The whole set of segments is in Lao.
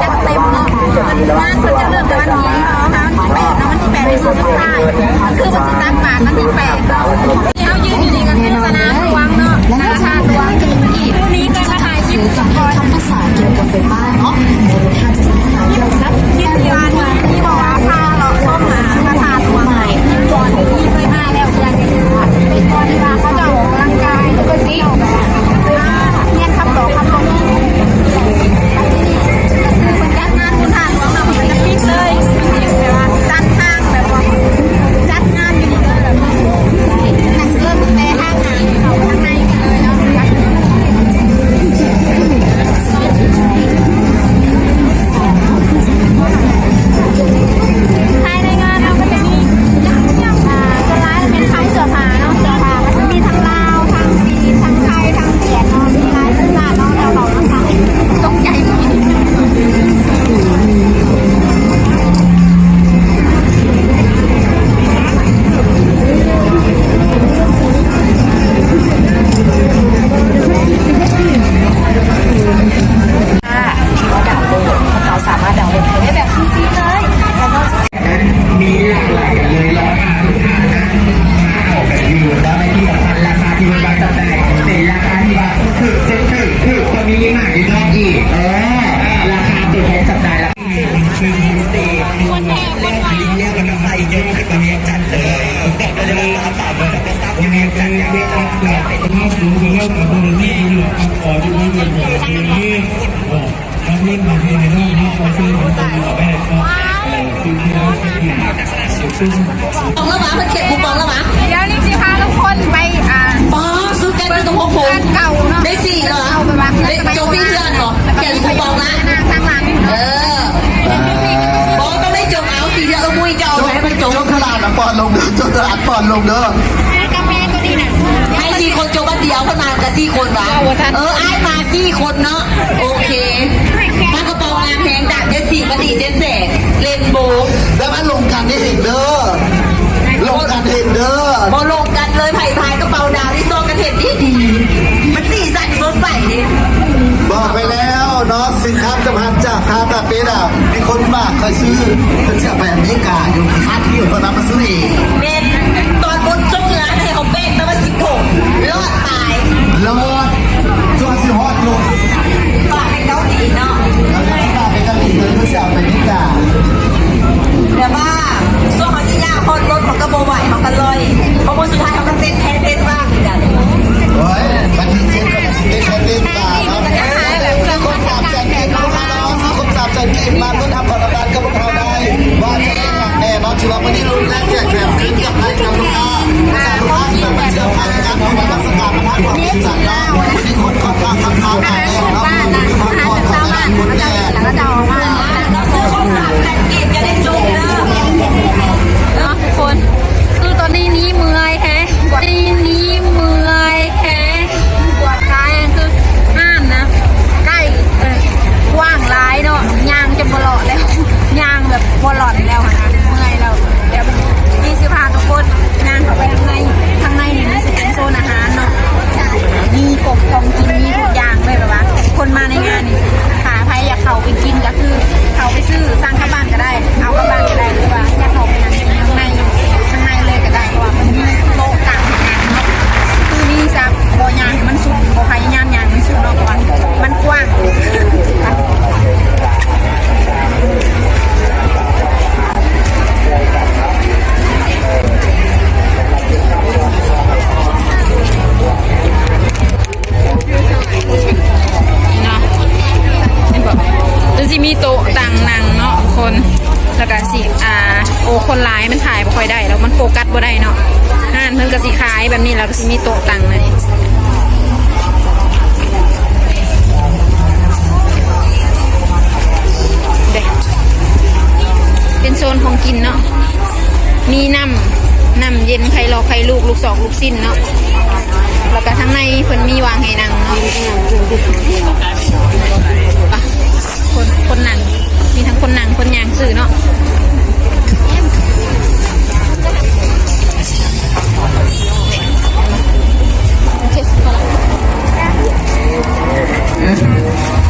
ຈັດເຕັມເນາະ ງານເພິ່ນຈະເລີ່ມແຕ່ວັນທີ ເຮົາວັນທີແປດເນາະ ວັນທີແປດເປັນມື້ສຸດທ້າຍ ກໍຄືເພິ່ນຊິຕັກບາດວັນທີແປດເນາະ ທີ່ເຮົາຢືນຢູ່ນີ້ກໍຄືສະໜາມຫຼວງເນາະ ສະໜາມຫຼວງ ມື້ນີ້ກໍມາຖ່າຍຄລິບກ່ອນ ທີ່ວ່າທີ່ບອກວ່າພາເລາະຊົມ ອ່າ ພະທາດຫຼວງ ກ່ອນທີ່ເຄີຍມາແລ້ວເທື່ອໜຶ່ງ ກ່ອນທີ່ວ່າເຂົາເຈົ້າອອກກຳລັງກາຍ ແລ້ວກໍຊິອອກແບບ ອ່າ ຮຽນຄຳຕອບຄຳຕົງ ເພິ່ນຈັດງານບຸນທາດຫຼວງເນາະ ເພິ່ນກໍຈະປິດເລີຍ ແບບວ່າຕັດທາງ ແບບວ່າຈັດງານຢູ່ນີ້ເລີຍ ແບບວ່າ ໜັງສືເລີ່ມຕັ້ງແຕ່ທາງໜ້າເຂົ້າທາງໃນກັນເລີຍເນາະ ຈັດ ພາຍໃນງານເຮົາກໍຈະມີ ອ່າ ສ່ວນຫຼາຍແມ່ນຂາຍເສື້ອຜ້າເນາະ ເສື້ອຜ້າກໍຈະມີທັງລາວ ທັງຈີນ ທັງໄທ ທັງຫວຽດເນາະ ມີຫຼາຍສັນຊາດເນາະ ແລ້ວເຂົາກໍຂາຍ ຕົກໃຈ ທີ່ວ່າດາວໂຫຼດ ພວກເຮົາສາມາດດາວໂຫຼດໄດ້ແບບຟຣີໆເລີຍ ແລ້ວນອກຈາກນັ້ນມີຫຼາກຫຼາຍກັນເລີຍ ລາຄາທຸກທ່ານນະ ມາເອົາກັນຢູ່ ແລ້ວໃນທີ່ສຳຄັນ ລາຄາທີ່ເພິ່ນວາງຈຳໜ່າຍເປັນລາຄາທີ່ວ່າຖືກສຸດ ຖືກ ຖືກກວ່າມິນິມາດຢູ່ນອກອີກ ເອີ ລາຄາຕົວແທນຈຳໜ່າຍລະ ປອງລະຫວາ ເພິ່ນຂຽນຄູປອງລະຫວາ ດຽວນີ້ຊິພາທຸກຄົນໄປ ອ່າ ປອງ ສຸດແກ່ນຢູ່ກັບພວກຜົມ ເກົ່າເນາະ ໄດ້ສີ່ແລ້ວຫວາ ໄດ້ຈົບສີ່ເທື່ອເນາະ ຂຽນຄູປອງລະ ທາງຫຼັງ ເອີ ບໍ່ຕ້ອງໄດ້ຈົບ ເອົາສີ່ເທື່ອ ເອີ ມຸ້ຍຈະເອົາໄປໃຫ້ມັນຈົບ ຈົບຂະໜາດນະ ປ່ອນລົງເດີ ຈົບຂະໜາດ ປ່ອນລົງເດີ ໃຫ້ສີ່ຄົນຈົບອັນດຽວ ເພິ່ນມາກັນສີ່ຄົນຫວາ ເອີ ອ້າຍມາສີ່ຄົນເນາະ ໂອເຄ ປາກະເປົາງາມແຮງ ດາບເຈັດສີ ມະນີເຈັດແສງ ເຣນໂບ ແບບວ່າລົງກັນໄດ້ເຫັນເດີ ລົງກັນເຫັນເດີ ບໍ່ລົງກັນເລີຍ ໃຜພາຍກະເປົາດາວນີ້ ຊອກກັນເຫັນດີໆ ມັນສີສັນສົດໃສເດ້ ບອກໄປແລ້ວເນາະ ສິນຄ້າຈຳກັດຈາກຄາຕາເປດອະ ມີຄົນຝາກຂ້ອຍຊື້ ເພິ່ນຊິເອົາໄປອາເມລິກາຢູ່ ຄັດຢູ່ ເພິ່ນເອົາມາຊື້ເອງ ແມ່ນ ຕອນບຸນຈົບງານໃຫ້ເຮົາແບກ ແຕ່ວ່າສິບຫົກ ລອດຕາຍ ລອດ ຈົນຊິຮອດລົດ ຝາກໃຫ້ເກົາຫຼີເນາະ ແລ້ວກໍຝາກໃຫ້ເກົາຫຼີ ເພິ່ນຊິເອົາໄປອາເມລິກາ ແບບວ່າຊ່ວງເຮົາຊິຍ່າງຮອດລົດ ເຮົາກໍບໍ່ໄຫວ ເຮົາກໍລອຍ ເພາະມື້ສຸດທ້າຍເຮົາກໍເຕັ້ນແທ້ເຕັ້ນວ່າຄືກັນ ໂອ້ຍ ບັດນີ້ເຈັບກໍຊິເຕັ້ນແທ້ເຕັ້ນວ່າເນາະ ຄົບສາມແສນກີບເນາະ ຄົບສາມແສນກີບ ມາລຸ້ນຮັບຂອງລາງວັນກັບພວກເຮົາໄດ້ ວ່າຈະໄດ້ຫຍັງແນ່ເນາະ ຖືວ່າມື້ນີ້ລຸ້ນແລກແຈກແຖມຄືນກັບໃນກັບລູກຄ້າ ບັນດາລູກຄ້າທີ່ມາເທີ່ຽວພາຍໃນງານບຸນນະມັດສະການພະທາດຫຼວງວຽງຈັນເນາະ ມື້ນີ້ຄົນຂ້ອນຂ້າງຄັກຄາວໜາແໜ້ນເນາະ ເນາະ ທຸກຄົນ ຄືຕອນນີ້ນີ້ເມື່ອຍແຮງ ນີ້ນີ້ເມື່ອຍແຮງ ປວດຂາແຮງ ຄືຮ້ານນະ ໃກ້ ເອີ ກວ້າງຫຼາຍເນາະ ຍ່າງຈົນບໍ່ເລາະແລ້ວ ຍ່າງແບບບໍ່ຫຼອນແລ້ວຫັ້ນນະ ເມື່ອຍແລ້ວ ດຽວນີ້ຊິພາທຸກຄົນຍ່າງເຂົ້າໄປທາງໃນ ທາງໃນນີ້ມັນຊິເປັນໂຊນອາຫານເນາະ ມີຂອງກິນ ມີທຸກຢ່າງເລີຍ ແບບວ່າຄົນມາໃນງານນີ້ ຖ້າໃຜຢາກເຂົ້າໄປກິນກໍຄືເຂົ້າໄປຊື້ ສັ່ງກັບບ້ານກໍໄດ້ ເອົາກັບບ້ານກໍໄດ້ ຫຼືວ່າຢາກເຂົ້າໄປນັ່ງກິນຂ້າງໃນ ຂ້າງໃນເລີຍກໍໄດ້ ເພາະວ່າມັນມີໂຕະກາງທາງເນາະ ຄືນີ້ຊະ ບໍ່ຍ່າງໃຫ້ມັນສຸດ ບໍ່ພະຍາຍາມຍ່າງໃຫ້ມັນສຸດເນາະ ເພາະວ່າມັນກວ້າງ. ເນາະ ເຫັນບໍ່ ມັນຊິມີໂຕະຕັ່ງນັ່ງເນາະ ຄົນ ແລ້ວກະຊິ ອ່າ ໂອ້ ຄົນຫຼາຍມັນຖ່າຍບໍ່ຄ່ອຍໄດ້ ແລ້ວມັນໂຟກັດບໍ່ໄດ້ເນາະ ຮ້ານເພິ່ນກະຊິຂາຍແບບນີ້ ແລ້ວກະຊິມີໂຕະຕັ່ງໃນ ເດ້ ເປັນໂຊນຂອງກິນເນາະ ມີນ້ຳ ນ້ຳເຢັນ ໄຂ່ລອກ ໄຂ່ລູກ ລູກຊອກ ລູກຊິ້ນເນາະ ແລ້ວກະທາງໃນເພິ່ນມີວາງໃຫ້ນັ່ງເນາະ ຄົນ ຄົນນັ່ງ ມີທັງຄົນນັ່ງ ຄົນຍ່າງຊື້ເນາະ ໂອເຄ ພໍລະ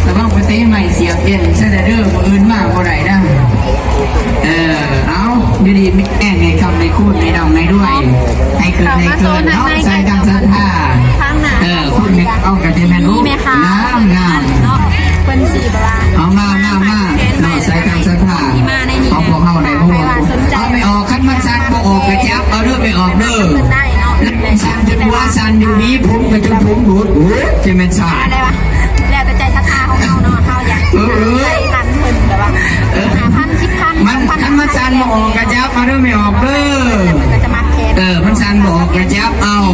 ລະວັງໄປເຕະໄມ້ສຽບເດັ່ນຊະເດີ. ເຂົ້າມາໂຊນທາງໃນ ໃສ່ຕາມສັດທາ ທາງໜ້າ ເອີ ເຂົາ ເຂົາເອົາກະຈະແມ່ນ ມີແມ່ຄ້າ ງາມໆ ເນາະ ເພິ່ນຊິແບບວ່າ ເອົາມາ ມາ ມາ ເນາະ ໃສ່ຕາມສັດທາ ທີ່ມາໃນນີ້ ຂອງພວກເຮົາໄດ້ ເອົາ ບໍ່ວ່າສົນໃຈ ເອົາ ແມ່ອອກ ຄັນມັນສັ່ນບໍ່ອອກກະຈັບເອົາເດີ ແມ່ອອກເດີ ເພິ່ນໄດ້ເນາະ ສັ່ນຈົນຫົວສັ່ນຢູ່ນີ້ ຜົມກະຈົນຜົມຫຼຸດ ໂອ້ຍ ຈະແມ່ນສ້າງ ແລ້ວແຕ່ໃຈສັດທາຂອງເຮົາເນາະ ເຮົາຢາກ ເອີ ໃສ່ພັນເພິ່ນແບບວ່າ ເອີ ຫ້າພັນ ສິບພັນ ມັນ ສອງພັນ ຄັນມັນສັ່ນບໍ່ອອກກະຈັບ ມາເດີ ແມ່ອອກເດີ ເພິ່ນກະຈະມັກແຂນ ເອີ ມັນສັ່ນບໍ່ອອກກະຈັບເອົາ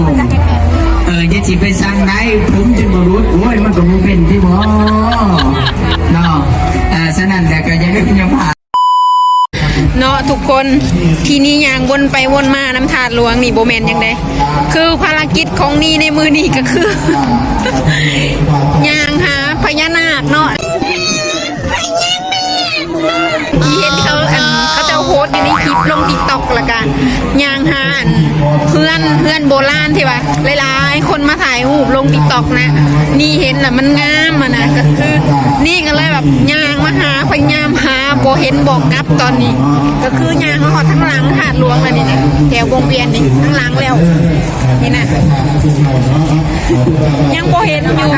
ເອີ ຢ່າຊິໄປສັ່ງໄດ້ ຜົມຈົນບໍ່ຫຼຸດ ໂອ້ຍ ມັນກະບໍ່ເປັນຕິບໍ ເນາະ ເອີ ສະນັ້ນແຫຼະກະຢ່າລືມຢ່າພາດ ເນາະທຸກຄົນ ທີ່ນີ້ຍ່າງວົນໄປວົນມານຳທາດຫຼວງນີ້ບໍ່ແມ່ນຫຍັງໃດ ຄືພາລະກິດຂອງນີ້ໃນມື້ນີ້ກະຄື ຍ່າງຫາພະຍານາກເນາະ ທີ່ເຫັນເຂົາ ອັນ ເຂົາເຈົ້າໂພສຢູ່ໃນຄລິບລົງຕິກຕັອກ ແລ້ວກະຍ່າງຫາ ອັນ ເຮືອນ ເຮືອນໂບລານທີ່ວ່າຫຼາຍໆຄົນມາຖ່າຍຮູບລົງຕິກຕັອກນະ ນີ້ເຫັນລະມັນງາມຫັ້ນນະ ກະຄືນີ້ກະເລີຍແບບຍ່າງມາຫາ ພະຍາຍາມຫາ ບໍ່ເຫັນບໍ່ກັບຕອນນີ້ ກະຄືຍ່າງມາຮອດທາງຫຼັງທາດຫຼວງແລ້ວນີ້ນະ ແຖວວົງວຽນນີ້ ທາງຫຼັງແລ້ວ ນີ້ນະ ຍັງບໍ່ເຫັນຢູ່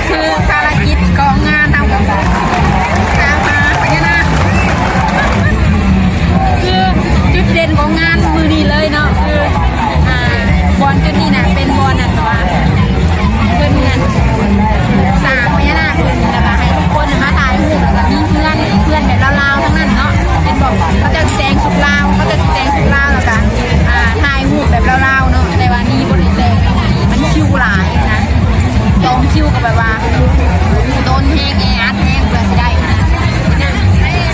ຄືພາລະກິດຂອງງານເຮົາກະຄືຕາມຫາພະຍານາກ ຄືຈຸດເດັ່ນຂອງງານມື້ນີ້ເລີຍເນາະ ຄື ອ່າ ບ່ອນຈຸດນີ້ນະ ເປັນບ່ອນ ອັນ ວ່າ ເພິ່ນ ອັນ ສ້າງພະຍານາກຂຶ້ນ ແລ້ວກະໃຫ້ທຸກຄົນນະມາຖ່າຍຮູບ ແລ້ວກະມີເຮືອນ ເຮືອນແບບລາວໆທັງນັ້ນເນາະ ເຫັນບໍ່ ເຂົາເຈົ້າຊິແຕ່ງຊຸດລາວ ເຂົາເຈົ້າຊິແຕ່ງຊຸດລາວ ແລ້ວກະ ອ່າ ຖ່າຍຮູບແບບລາວໆເນາະ ແຕ່ວ່ານີ້ບໍ່ໄດ້ແຕ່ງ ມັນຄິວຫຼາຍນະ ຈອງຄິວກະແບບວ່າດົນແຮງ ແອອັດແຮງ ເພື່ອຊິໄດ້ນະ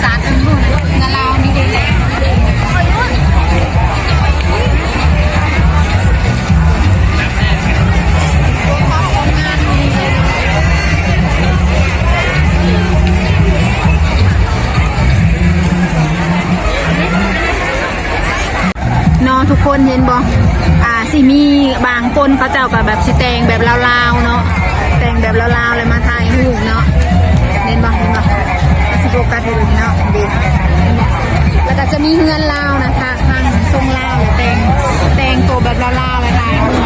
ສາດເປັນເຮືອນລາວນີ້ເດ້. ເນາະ ທຸກຄົນເຫັນບໍ່ ອ່າ ຊິມີບາງຄົນເຂົາເຈົ້າກະແບບຊິແຕ່ງແບບລາວໆເນາະ ແຕ່ງແບບລາວໆ ແລ້ວມາຖ່າຍຮູບເນາະ ເຫັນບໍ່ ເຫັນບໍ່ ກະຊິໂຟກັສຢູ່ເນາະ ເດ້ ແລ້ວກະຈະມີເຮືອນລາວນະ ທາງຊົງລາວ ແລ້ວແຕ່ງ ແຕ່ງໂຕແບບລາວໆ ແລ້ວຖ່າຍຮູບ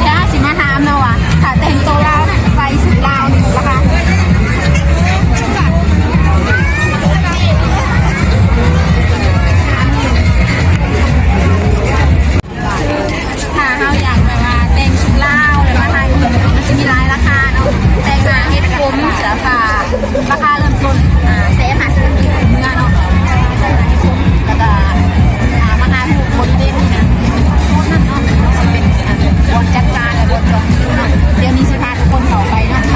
ດຽວຊິມາຖາມເນາະວ່າ ຖ້າແຕ່ງໂຕລາວ ໃສ່ຊຸດລາວນີ້ລາຄາ ຖ້າເຮົາຢາກແບບວ່າແຕ່ງຊຸດລາວ ແລ້ວມາຖ່າຍຮູບ ມັນຈະມີຫຼາຍລາຄາເນາະ ແຕ່ງໜ້າ ເຮັດຜົມ ເສື້ອຜ້າ ລາຄາເລີ່ມຕົ້ນ ອ່າ ແສນຫ້າສິບກີບຂຶ້ນເມືອເນາະ ແລ້ວກະ ອ່າ ມາຖ່າຍຮູບບໍລິເວນນີ້ນະ ໂຊນນັ້ນເນາະ ຈະເປັນ ອ່າ ບ່ອນຈັດຈານ ແລະ ບ່ອນຈອງຄິວເນາະ ດຽວນີ້ຊິພາ ຄົນເຂົ້າໄປເນາະ ໄປ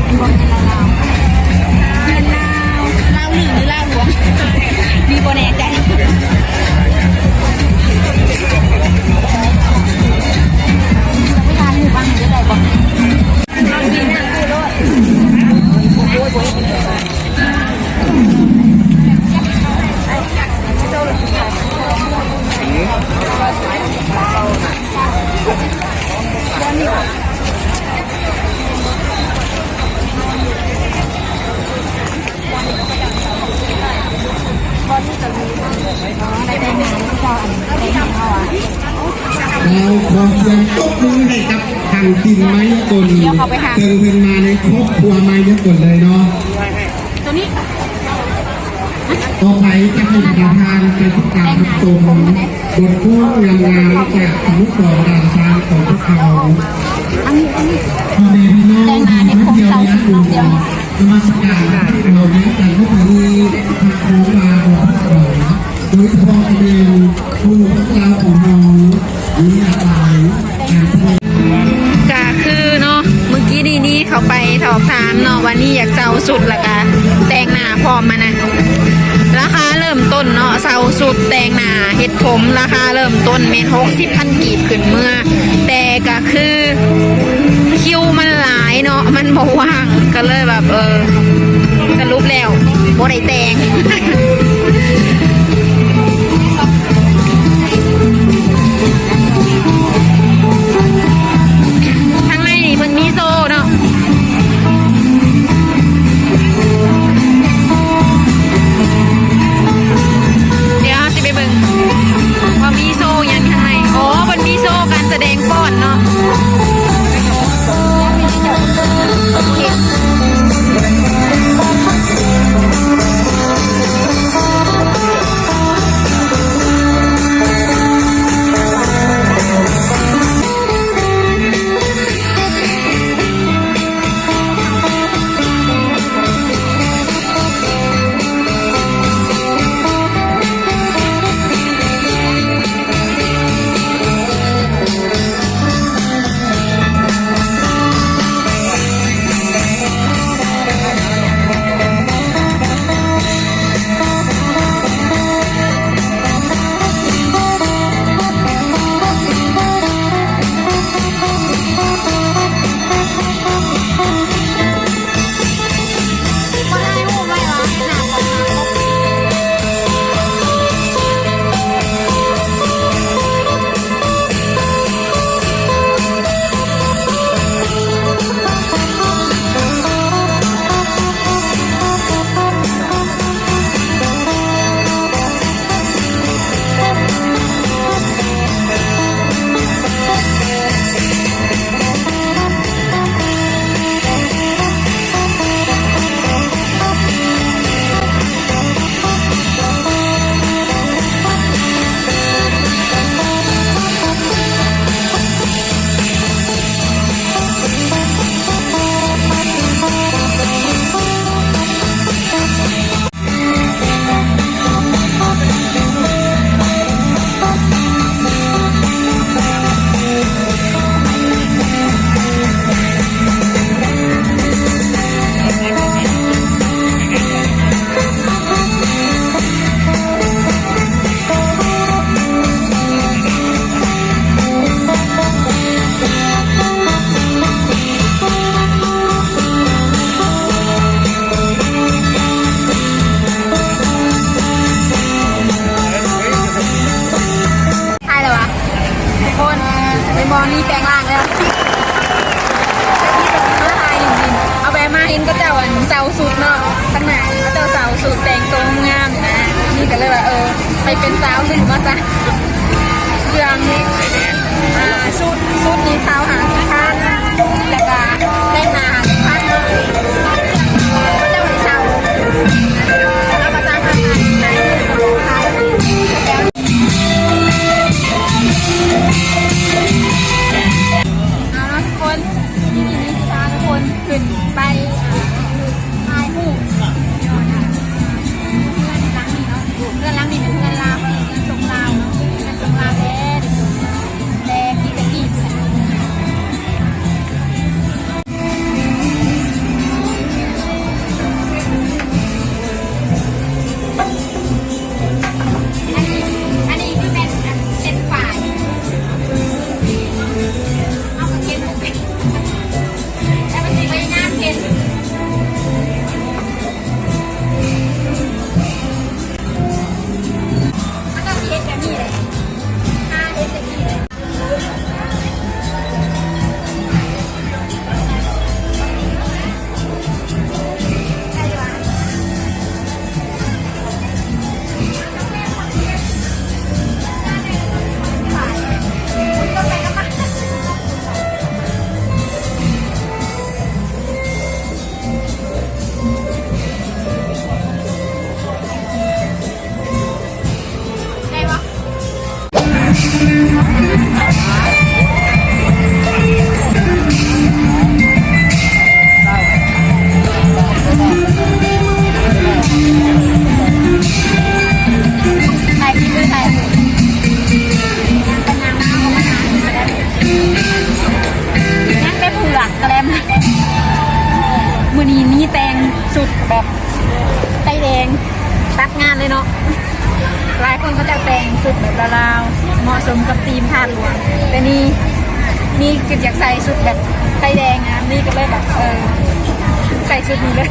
ເປັນລາວ ເປັນລາວ ລາວລື້ ຫຼື ລາວຫຼວງ ນີ້ບໍ່ແນ່ໃຈ ໄປຖ່າຍຮູບບ້າງ ໄດ້ບໍ່? ເອົາ ຂໍສຽງຕົບມືໃຫ້ກັບທາງທີມມາຍາກົນ ເຊິ່ງເພິ່ນມາໃນຄອບຄົວມາຍາກົນເລີຍເນາະ. ຕໍ່ໄປຈະໃຫ້ປະທານໄປຕິດຕາມຮັບຊົມບົດຟ້ອນງາມໆຈາກສະໂມສອນດ່ານຊ້າງຂອງພວກເຮົາ. ພໍ່ແມ່ພີ່ນ້ອງທີ່ມາທ່ຽວມາກົນນະມັດສະການພວກເຮົານຳກັນເມື່ອກີ້ນີ້ ພະໂຄມາຂອງພວກເຮົາ ໂດຍສະເພາະແມ່ນໝູ່ພວກລາວຂອງເຮົາມີຫຼາກຫຼາຍການສະແດງ. ກະຄືເນາະ ມື້ກີ້ນີ້ນີ້ເຂົາໄປສອບຖາມເນາະ ວ່ານີ້ຢາກເຊົ່າຊຸດ ແລ້ວກະແຕ່ງໜ້າພ້ອມຫັ້ນນະ ລາຄາເລີ່ມ ຕົ້ນເນາະ ເຊົ່າຊຸດແຕ່ງໜ້າເຮັດຜົມ ລາຄາເລີ່ມຕົ້ນແມ່ນຫົກສິບພັນກີບຂຶ້ນເມືອ ແຕ່ກະຄືຄິວມັນຫຼາຍເນາະ ມັນບໍ່ວ່າງ ກະເລີຍແບບ ເອີ ສະຫຼຸບແລ້ວບໍ່ໄດ້ແຕ່ງ. ທາງໃນນີ້ເພິ່ນມີໂຊເນາະ ດຽວເຮົາຊິໄປເບິ່ງວ່າມີໂຊຫຍັງທາງໃນ. ອໍ ເພິ່ນມີໂຊການສະແດງຟ້ອນເນາະ. ຖ່າຍແລ້ວຫວາ ທຸກຄົນ ເຫັນບໍ່ ນີ້ແປງຮ່າງແລ້ວ. ມາຖ່າຍ ເອົາແບບມາເຫັນເຂົາເຈົ້າ ອັນ ເຊົ່າຊຸດເນາະ ທາງໜ້າເຂົາເຈົ້າເຊົ່າຊຸດແຕ່ງໂຕງາມນະ ນີ້ກະເລີຍວ່າ ເອີ ໄປເປັນສາວລືມວ່າຊະ ເຄື່ອງ ອ່າ ຊຸດ ຊຸດນີ້ເຊົ່າຫ້າສິບພັນ ແລ້ວກະແຕ່ງໜ້າຫ້າສິບພັນ ເຂົາເຈົ້າໃຫ້ເຊົ່າ ເຮົາກະສາມາດຂາຍໄດ້. ເອົາເນາະທຸກຄົນ ທີ່ນີ້ມີພາທຸກຄົນຂຶ້ນໄປ ອ່າ ຖ່າຍຮູບ ເຮືອນຫຼັງນີ້ເນາະ ເຮືອນຫຼັງນີ້ເປັນເຮືອນລາວ ເຮືອນຊົງລາວເນາະ ເຮືອນຊົງລາວແທ້ ແຕ່ກີ້ແຕ່ກີ້. ອັນນີ້ ອັນນີ້ຄືແມ່ນອັນເສັ້ນຝ້າຍ ເຮົາກະເຮັດບໍ່ເປັນ ແຕ່ມັນຊິພະຍາຍາມເຮັດ ມັນຕ້ອງເຮັດແບບນີ້ແຫຼະ ຫາເຮັດແບບນີ້ແຫຼະ. ຍັງແຕ່ຜູ້ຫຼັກກະແລັມ ມື້ນີ້ມີແຕ່ງຊຸດແບບໄຟແດງ ຕັດງານເລີຍເນາະ. ລາວໆ ເໝາະສົມກັບທີມທາດຫຼວງ. ແຕ່ນີ້ມີຄິດຢາກໃສ່ຊຸດແບບໄຟແດງນະ ນີ້ກໍເລີຍແບບ ເອີ ໃສ່ຊຸດນີ້ເລີຍ.